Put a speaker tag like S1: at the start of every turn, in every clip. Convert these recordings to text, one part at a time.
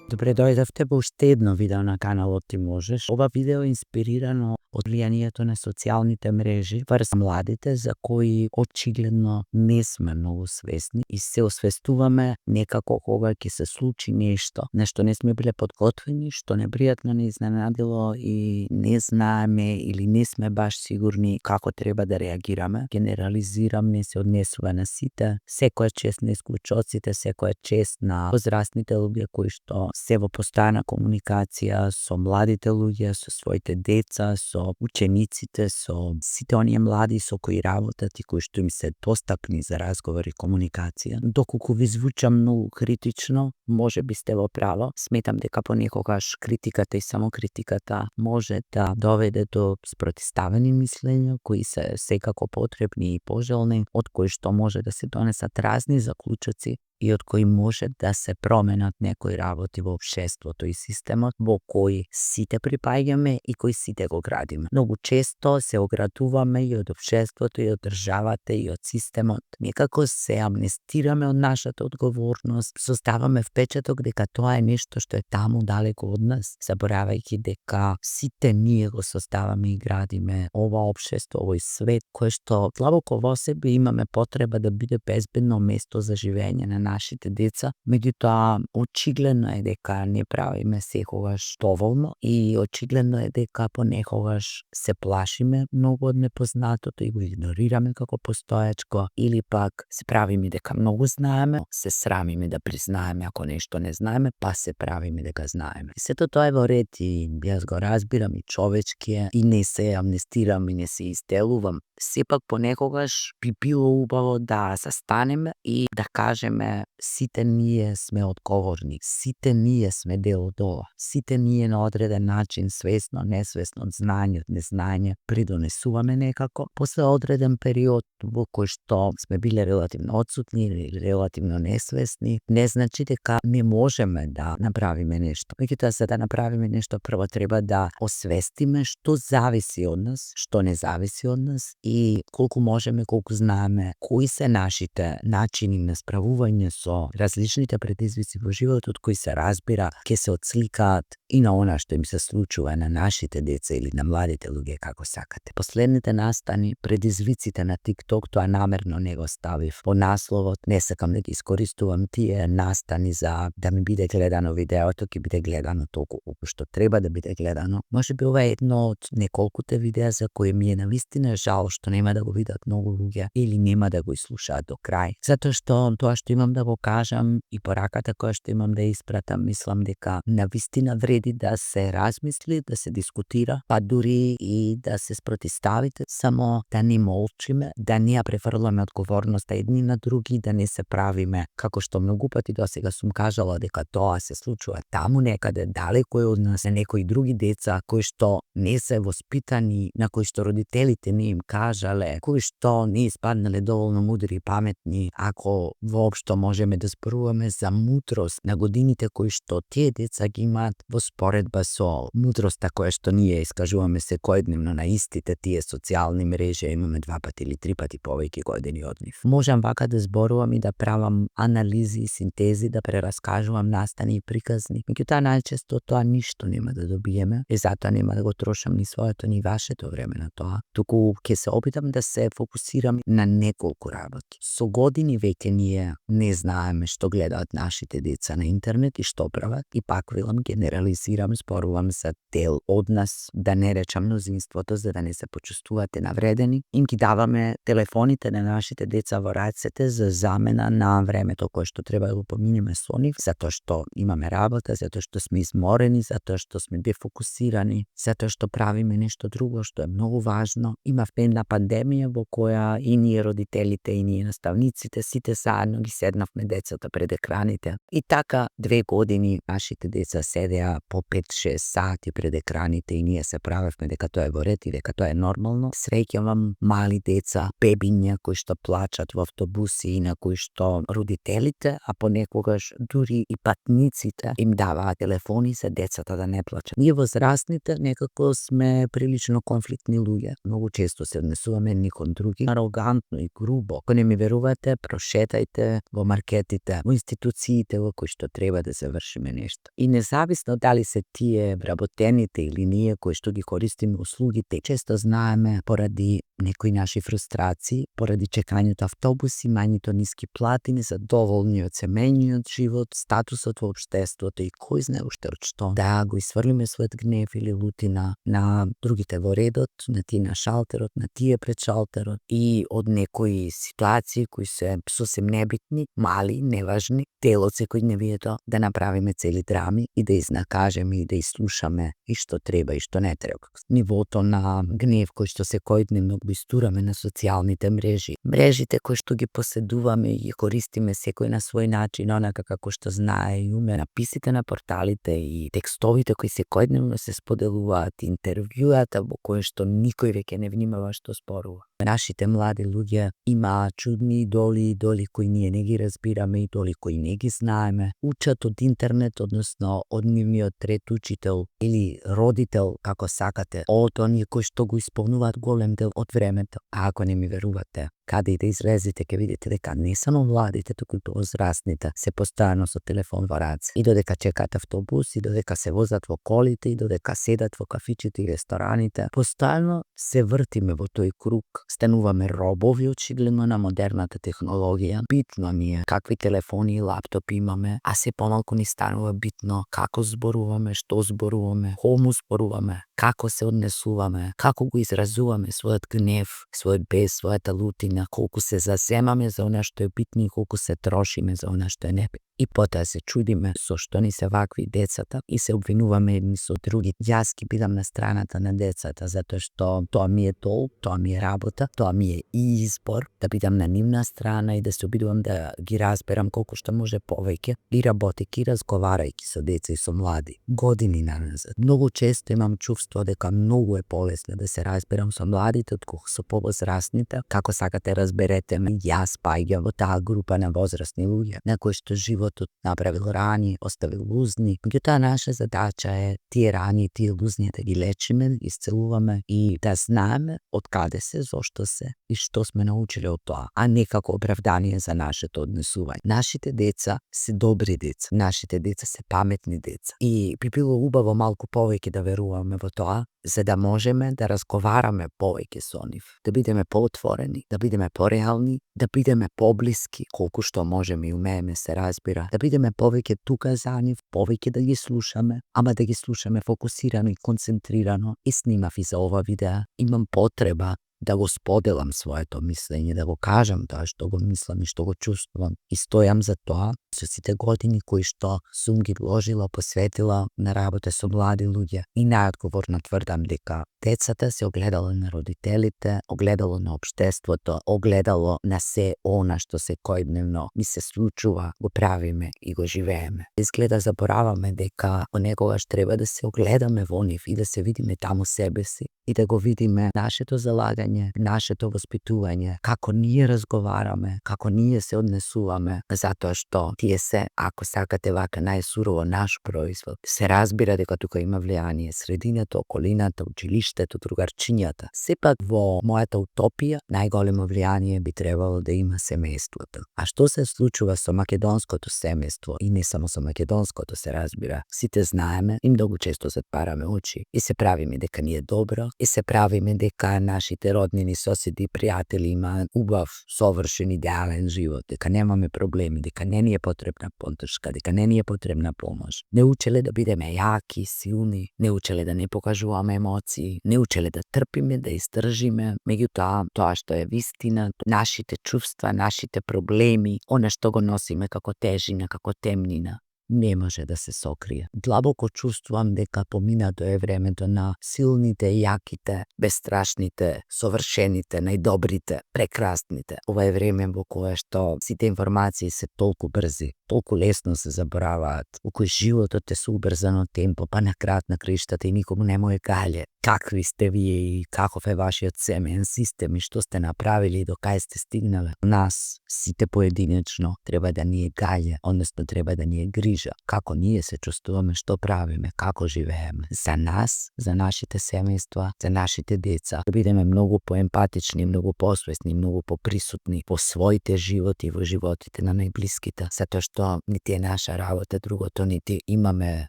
S1: Добре дојдовте во уште едно видео на каналот Ти можеш. Ова видео е инспирирано од влијанието на социјалните мрежи врз младите за кои очигледно не сме многу свесни и се освестуваме некако кога ќе се случи нешто на што не сме биле подготвени, што непријатно не изненадило и не знаеме или не сме баш сигурни како треба да реагираме. Генерализирам, не се однесува на сите, секоја чест на исклучоците, секоја чест на возрастните луѓе кои што се во постојана комуникација со младите луѓе, со своите деца, со учениците, со сите оние млади со кои работат и кои што им се достапни за разговор и комуникација. Доколку ви звучам многу критично, може би сте во право. Сметам дека понекогаш критиката и самокритиката може да доведе до спротиставени мислења кои се секако потребни и пожелни, од кои што може да се донесат разни заклучоци и од кои може да се променат некои работи во општеството и системот во кој сите припаѓаме и кој сите го градиме. Многу често се оградуваме и од општеството, и од државата, и од системот. Некако се амнестираме од нашата одговорност, создаваме впечаток дека тоа е нешто што е таму далеко од нас, заборавајќи дека сите ние го создаваме и градиме ова општество, овој свет кој што длабоко во себе имаме потреба да биде безбедно место за живење на нашите деца, меѓутоа очигледно е дека не правиме секогаш доволно и очигледно е дека понекогаш се плашиме многу од непознатото и го игнорираме како постоечко, или пак се правиме дека многу знаеме, се срамиме да признаеме ако нешто не знаеме, па се правиме дека знаеме. И сето тоа е во ред и јас го разбирам и човечки е и не се амнестирам и не се изделувам. Сепак понекогаш би било убаво да застанеме и да кажеме сите ние сме одговорни, сите ние сме дел од ова, сите ние на одреден начин, свесно, несвесно, од знање, од незнање, придонесуваме некако. После одреден период во кој што сме биле релативно одсутни или релативно несвесни, не значи дека не можеме да направиме нешто. Меѓутоа, за да направиме нешто, прво треба да освестиме што зависи од нас, што не зависи од нас и колку можеме, колку знаеме, кои се нашите начини на справување со различните предизвици во животот кои се разбира ќе се отсликаат и на она што им се случува на нашите деца или на младите луѓе како сакате. Последните настани, предизвиците на TikTok, тоа намерно не го ставив во насловот, не сакам да ги искористувам тие настани за да ми биде гледано видеото, ќе биде гледано толку колку што треба да биде гледано. Може би ова е едно од неколкуте видеа за кои ми е навистина жал што нема да го видат многу луѓе или нема да го изслушаат до крај. Затоа што тоа што имам да го кажам и пораката која што имам да испратам, мислам дека навистина вреди да се размисли, да се дискутира, па дури и да се спротиставите, само да не молчиме, да не ја префрламе одговорноста едни на други, да не се правиме како што многу пати досега сум кажала дека тоа се случува таму некаде далеко од нас, на некои други деца кои што не се воспитани, на кои што родителите не им кажале, кои што не испаднале доволно мудри и паметни, ако воопшто можеме да зборуваме за мудрост на годините кои што тие деца ги имаат во споредба со мудроста која што ние искажуваме секојдневно на истите тие социјални мрежи, имаме 2 пати или 3 пати повеќе години од нив. Можам вака да зборувам и да правам анализи и синтези, да прераскажувам настани и приказни. Меѓутоа најчесто тоа ништо нема да добиеме и затоа нема да го трошам ни своето ни вашето време на тоа. Туку ќе се опитам да се фокусирам на неколку работи. Со години веќе ние не знаеме што гледаат нашите деца на интернет и што прават. И пак велам, генерализирам, зборувам за дел од нас, да не речам мнозинството, за да не се почувствувате навредени. Им ги даваме телефоните на нашите деца во рацете за замена на времето кое што треба да го поминеме со нив, затоа што имаме работа, затоа што сме изморени, затоа што сме дефокусирани, затоа што правиме нешто друго што е многу важно. Имавме една пандемија во која и ние родителите, и ние наставниците, сите заедно ги седнавме децата пред екраните. И така 2 години нашите деца седеа по 5-6 сати пред екраните и ние се правевме дека тоа е во ред и дека тоа е нормално. Среќавам мали деца, бебиња кои што плачат во автобуси и на кои што родителите, а понекогаш дури и патниците им даваат телефони за децата да не плачат. Ние возрастните некако сме прилично конфликтни луѓе. Многу често се однесуваме едни кон други арогантно и грубо. Ако не ми верувате, прошетајте во маркетите, во институциите во кои што треба да завршиме нешто. И независно дали се тие вработените или ние кои што ги користиме услугите, често знаеме поради некои наши фрустрации, поради чекањето автобуси, мањето ниски плати, незадоволниот семејниот живот, статусот во општеството и кој знае уште од што, да го исфрлиме својот гнев или лутина на другите во редот, на тие на шалтерот, на тие пред шалтерот и од некои ситуации кои се сосем небитни, мали, неважни, дел од секој дневието, да направиме цели драми и да изнакажеме и да изслушаме и што треба и што не треба. Нивото на гнев кој што секојдневно го истураме на социјалните мрежи. Мрежите кои што ги поседуваме и ги користиме секој на свој начин, онака како што знае и уме, написите на порталите и текстовите кои секојдневно се споделуваат, интервјуата во кои што никој веќе не внимава што спорува. Нашите млади луѓе имаат чудни идоли кои ние не ги разбираме, идоли кои не ги знаеме, учат од интернет, односно од нивниот трет учител или родител, како сакате, од оние кои што го исполнуваат голем дел од времето. А ако не ми верувате, каде и да излезете, ќе видите дека не само младите, туку и возрастните се постојано со телефон во раце. И додека чекаат автобус, и додека се возат во колите, и додека седат во кафичите и рестораните, постојано се вртиме во тој круг. Стануваме робови очигледно на модерната технологија. Битно ни е какви телефони и лаптопи имаме, а се помалку ни станува битно како зборуваме, што зборуваме, кому зборуваме, како се однесуваме, како го изразуваме својот гнев, својот бес, својата лутина, колку се заземаме за она што е битно и колку се трошиме за она што е небитно. И потоа се чудиме со што ни се вакви децата и се обвинуваме едни со други. Јас ги бидам на страната на децата, затоа што тоа ми е долг, тоа ми е работа, тоа ми е и избор да бидам на нивна страна и да се обидувам да ги разберам колку што може повеќе и работејќи и разговарајќи со деца и со млади. Години наназад. Многу често имам чувство дека многу е полесно да се разберам со младите отколку со повозрастните. Како сакате разберете ме, јас паѓам во таа група на возрастни луѓе на кои што животот направил рани, оставил лузни. Меѓутоа наша задача е тие рани, тие лузни да ги лечиме, да ги исцелуваме и да знаеме од каде се, зошто се и што сме научиле од тоа, а не како оправдание за нашето однесување. Нашите деца се добри деца, нашите деца се паметни деца и би било убаво малку повеќе да веруваме во тоа, за да можеме да разговараме повеќе со нив, да бидеме поотворени, да бидеме пореални, да бидеме поблиски, колку што можеме и умееме се разбира, да бидеме повеќе тука за нив, повеќе да ги слушаме, ама да ги слушаме фокусирано и концентрирано. И снимав и за ова видео. Имам потреба да го споделам своето мислење, да го кажам тоа што го мислам и што го чувствувам. И стојам за тоа со сите години кои што сум ги вложила, посветила на работа со млади луѓе. И најодговорно тврдам дека децата се огледало на родителите, огледало на општеството, огледало на се она што секојдневно ми се случува, го правиме и го живееме. Изгледа забораваме дека понекогаш треба да се огледаме во нив и да се видиме таму себе си и да го видиме нашето залагање, нашето воспитување, како ние разговараме, како ние се однесуваме, затоа што тие се, ако сакате вака најсурово наш производ, се разбира дека тука има влијание средината, околината, училиштето, другарчињата. Сепак во мојата утопија најголемо влијание би требало да има семејството. А што се случува со македонското семејство и не само со македонското се разбира, сите знаеме и многу често затвараме очи и се правиме дека ни е добро и се правиме дека нашите роднини, соседи и пријатели имаат убав, совршен, идеален живот, дека немаме проблеми, дека не ни е потребна поддршка, дека не ни е потребна помош. Не учеле да бидеме јаки, силни, не учеле да не покажуваме емоции, не учеле да трпиме, да издржиме. Меѓутоа, тоа што е вистина, нашите чувства, нашите проблеми, она што го носиме како тежина, како темнина, не може да се сокрие. Длабоко чувствувам дека поминато е времето на силните, јаките, бестрашните, совршените, најдобрите, прекрасните. Ова е време во кое што сите информации се толку брзи, толку лесно се забораваат, во кој животот е со убрзано темпо, па на крајот на краиштата и никому не му е гаље. какви сте вие и каков е вашиот семеен систем и што сте направили и до кај сте стигнале. Нас, сите поединечно, треба да ни е гаѓа, односно треба да ни е грижа. Како ние се чувствуваме, што правиме, како живееме. За нас, за нашите семејства, за нашите деца. Да бидеме многу поемпатични, многу посвесни, многу поприсутни во своите животи и во животите на најблиските. Затоа што нити е наша работа другото, нити имаме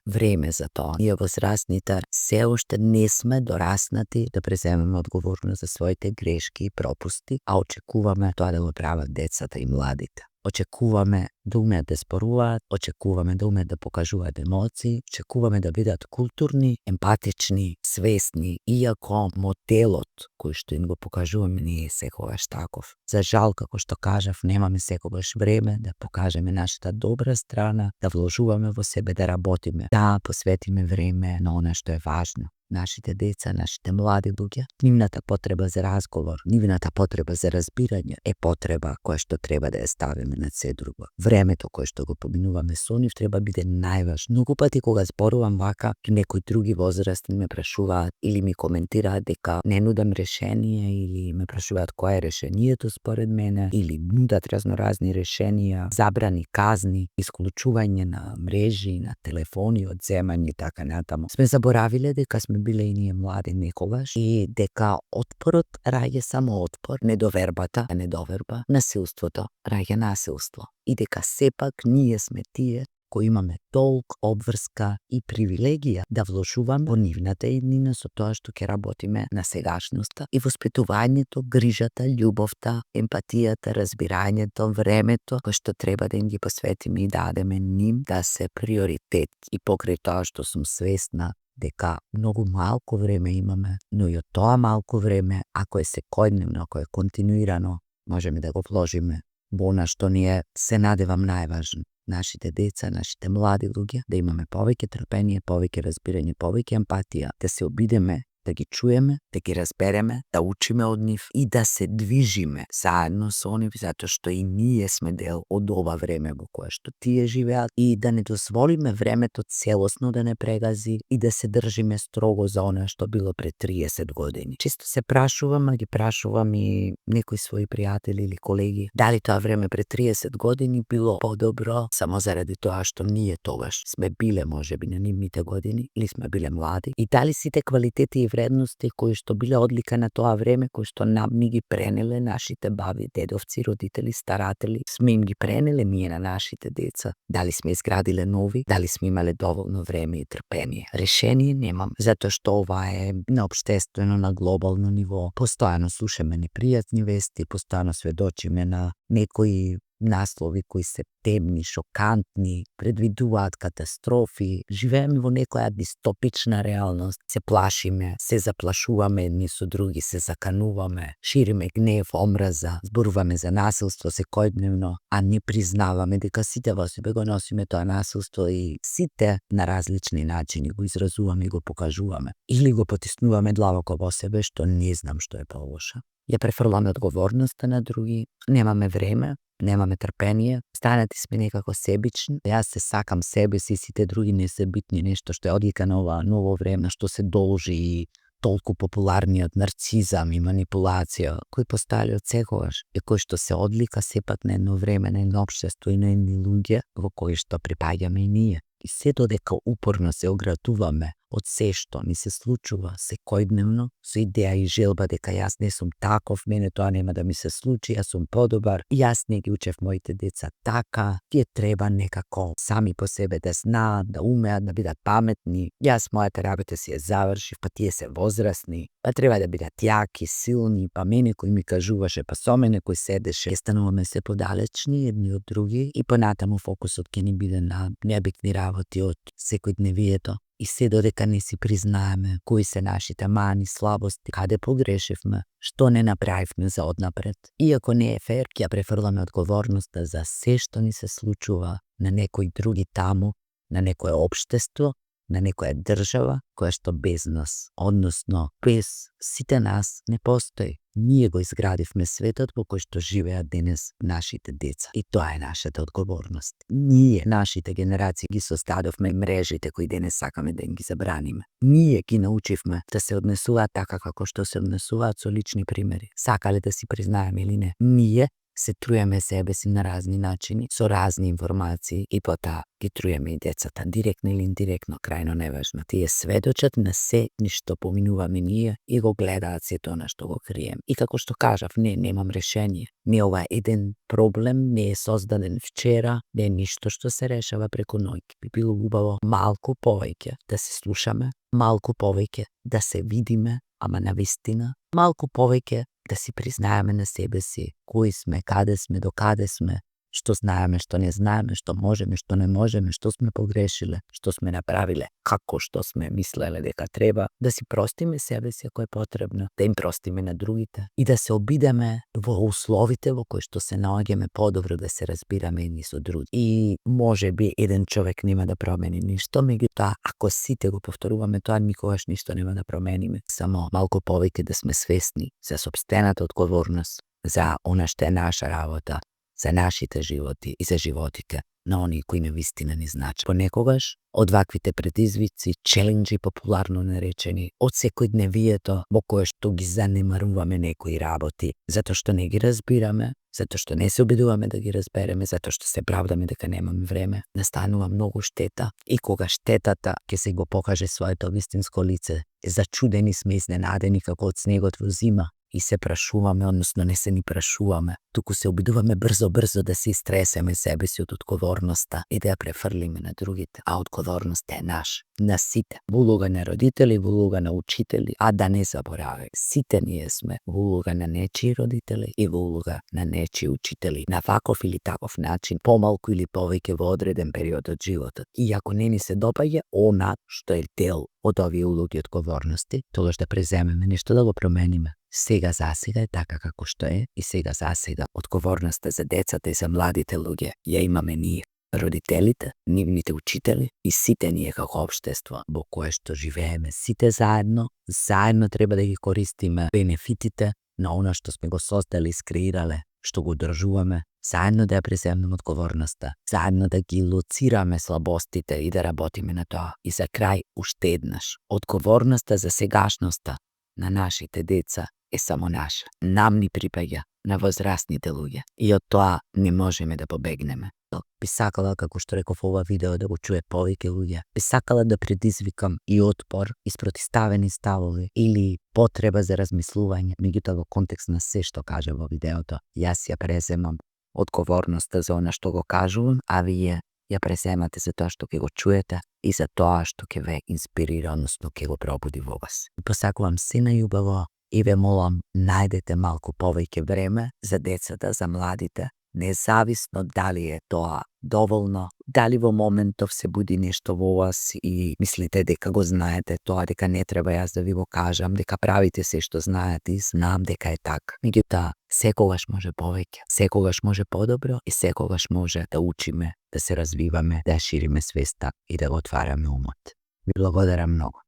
S1: време за тоа. Ние возрастните се уште не сме дораснати да преземеме одговорност за своите грешки и пропусти, а очекуваме тоа да го прават децата и младите. Очекуваме да умеат да споруваат, очекуваме да умеат да покажуваат емоции, очекуваме да бидат културни, емпатични, свесни, иако моделот кој што им го покажуваме не е секогаш таков. За жал, како што кажав, немаме секогаш време да покажеме нашата добра страна, да вложуваме во себе, да работиме, да посветиме време на она што е важно. Нашите деца, нашите млади луѓе, нивната потреба за разговор, нивната потреба за разбирање е потреба која што треба да ја ставиме над се друго. Времето кое што го поминуваме со нив треба биде најважно. Многу пати кога зборувам вака, некои други возрастни ме прашуваат или ми коментираат дека не нудам решение или ме прашуваат кое е решението според мене или нудат разноразни решенија, забрани, казни, исклучување на мрежи, на телефони, одземање и така натаму. Сме заборавиле дека сме биле и ние млади некогаш и дека отпорот раѓа само отпор, недовербата, недоверба, насилството раѓа насилство. И дека сепак ние сме тие кои имаме толк, обврска и привилегија да вложуваме во нивната иднина со тоа што ќе работиме на сегашноста и воспитувањето, грижата, љубовта, емпатијата, разбирањето, времето кој што треба да им ги посветиме и дадеме ним да се приоритет. И покрај тоа што сум свесна дека многу малку време имаме, но и од тоа малку време, ако е секојдневно, ако е континуирано, можеме да го вложиме во она што ни е, се надевам, најважно. Нашите деца, нашите млади луѓе, да имаме повеќе трпение, повеќе разбирање, повеќе емпатија, да се обидеме да ги чуеме, да ги разбереме, да учиме од нив и да се движиме заедно со нив, затоа што и ние сме дел од ова време во кое што тие живеат и да не дозволиме времето целосно да не прегази и да се држиме строго за она што било пред 30 години. Често се прашувам, а ги прашувам и некои своји пријатели или колеги, дали тоа време пред 30 години било подобро само заради тоа што ние тогаш сме биле можеби на нивните години или сме биле млади и дали сите квалитети и вредности кои што биле одлика на тоа време, кои што нам ни ги пренеле нашите баби, дедовци, родители, старатели, сме им ги пренеле ние на нашите деца. Дали сме изградиле нови, дали сме имале доволно време и трпение. Решение немам, затоа што ова е на општествено, на глобално ниво. Постојано слушаме непријатни вести, постојано сведочиме на некои наслови кои се темни, шокантни, предвидуваат катастрофи, живееме во некоја дистопична реалност, се плашиме, се заплашуваме едни со други, се закануваме, шириме гнев, омраза, зборуваме за насилство секојдневно, а не признаваме дека сите во себе го носиме тоа насилство и сите на различни начини го изразуваме и го покажуваме. Или го потиснуваме длабоко во себе, што не знам што е полоша. Ја префрламе одговорноста на други, немаме време, немаме трпение, станати сме некако себични. Јас се сакам себе си, сите други не се битни, нешто што е одлика на ова ново време, што се должи и толку популарниот нарцизам и манипулација, кои постојале од секогаш и кои што се одлика сепак на едно време, на едно општество и на едни луѓе во кои што припаѓаме и ние. И се додека упорно се оградуваме од се што ни се случува секојдневно, со идеја и желба дека јас не сум таков, мене тоа нема да ми се случи, јас сум подобар, јас не ги учев моите деца така, тие треба некако сами по себе да знаат, да умеат, да бидат паметни, јас мојата работа си ја завршив, па тие се возрастни, па треба да бидат јаки, силни, па мене кој ми кажуваше, па со мене кој седеше, ќе стануваме се подалечни едни од други и понатаму фокусот ќе ни биде на необитни работи од секојдневието. И се додека не си признаеме кои се нашите мани, слабости, каде погрешивме, што не направивме за однапред. Иако не е фер, ќе префрламе одговорноста за се што ни се случува на некои други таму, на некое општество, на некоја држава која што без нас, односно без сите нас не постои. Ние го изградивме светот во кој што живеат денес нашите деца. И тоа е нашата одговорност. Ние, нашите генерации, ги создадовме мрежите кои денес сакаме да им ги забраниме. Ние ги научивме да се однесуваат така како што се однесуваат со лични примери. Сакале да си признаеме или не. Ние се труеме себе си на разни начини, со разни информации и потоа ги труеме и децата, директно или индиректно, крајно неважно. Тие сведочат на се ни што поминуваме ние и го гледаат сето на што го крием. И како што кажав, немам решение. Не ова еден проблем не е создаден вчера, не е ништо што се решава преку ноќ. Би било убаво малку повеќе да се слушаме, малку повеќе да се видиме, ама навистина, малку повеќе да си признаеме на себе си кои сме, каде сме, до каде сме, што знаеме, што не знаеме, што можеме, што не можеме, што сме погрешиле, што сме направиле, како што сме мислеле дека треба, да си простиме себе си ако е потребно, да им простиме на другите и да се обидеме во условите во кои што се наоѓаме подобро да се разбираме едни со други. И може би еден човек нема да промени ништо, меѓутоа ако сите го повторуваме тоа, никогаш ништо нема да промениме. Само малку повеќе да сме свесни за сопствената одговорност, за она што е наша работа, за нашите животи и за животите на оние кои навистина ни значат. Понекогаш, од ваквите предизвици, челенџи популарно наречени, од секојдневието во кое што ги занемаруваме некои работи, затоа што не ги разбираме, затоа што не се обидуваме да ги разбереме, затоа што се правдаме дека немаме време, настанува многу штета и кога штетата ќе се го покаже своето вистинско лице, зачудени сме, изненадени како од снегот во зима, и се прашуваме, односно не се ни прашуваме, туку се обидуваме брзо да се истресеме себе си од одговорноста и да ја префрлиме на другите, а одговорноста е наша, на сите, во улога на родители, во улога на учители, а да не забораваме, сите ние сме во улога на нечии родители и во улога на нечии учители, на ваков или таков начин, помалку или повеќе во одреден период од животот. И ако не ни се допаѓа она што е дел од овие улоги одговорности, тогаш да преземеме нешто да го промениме. Сега засега е така како што е и сега засега одговорноста за децата и за младите луѓе ја имаме ние, родителите, нивните учители и сите ние како општество во кое што живееме сите заедно треба да ги користиме бенефитите на она што сме го создали и скреирале, што го одржуваме, заедно да ја преземеме одговорноста, заедно да ги лоцираме слабостите и да работиме на тоа. И за крај уште еднаш, одговорноста за сегашноста на нашите деца е само наша. Нам ни припаѓа, на возрастните луѓе. И од тоа не можеме да побегнеме. Би сакала, како што реков ова видео, да го чуе повеќе луѓе. Би сакала да предизвикам и отпор, и спротиставени ставови или потреба за размислување, меѓутоа во контекст на се што кажа во видеото. Јас ја преземам одговорноста за она што го кажувам, а вие ја преземате за тоа што ќе го чуете и за тоа што ќе ве инспирира, односно ќе го пробуди во вас. Посакувам се најубаво и ве молам, најдете малку повеќе време за децата, за младите, независно дали е тоа доволно, дали во моментов се буди нешто во вас и мислите дека го знаете тоа, дека не треба јас да ви го кажам, дека правите се што знаете и знам дека е така. Меѓутоа, секогаш може повеќе, секогаш може подобро и секогаш може да учиме, да се развиваме, да шириме свеста и да го отвараме умот. Ви благодарам многу.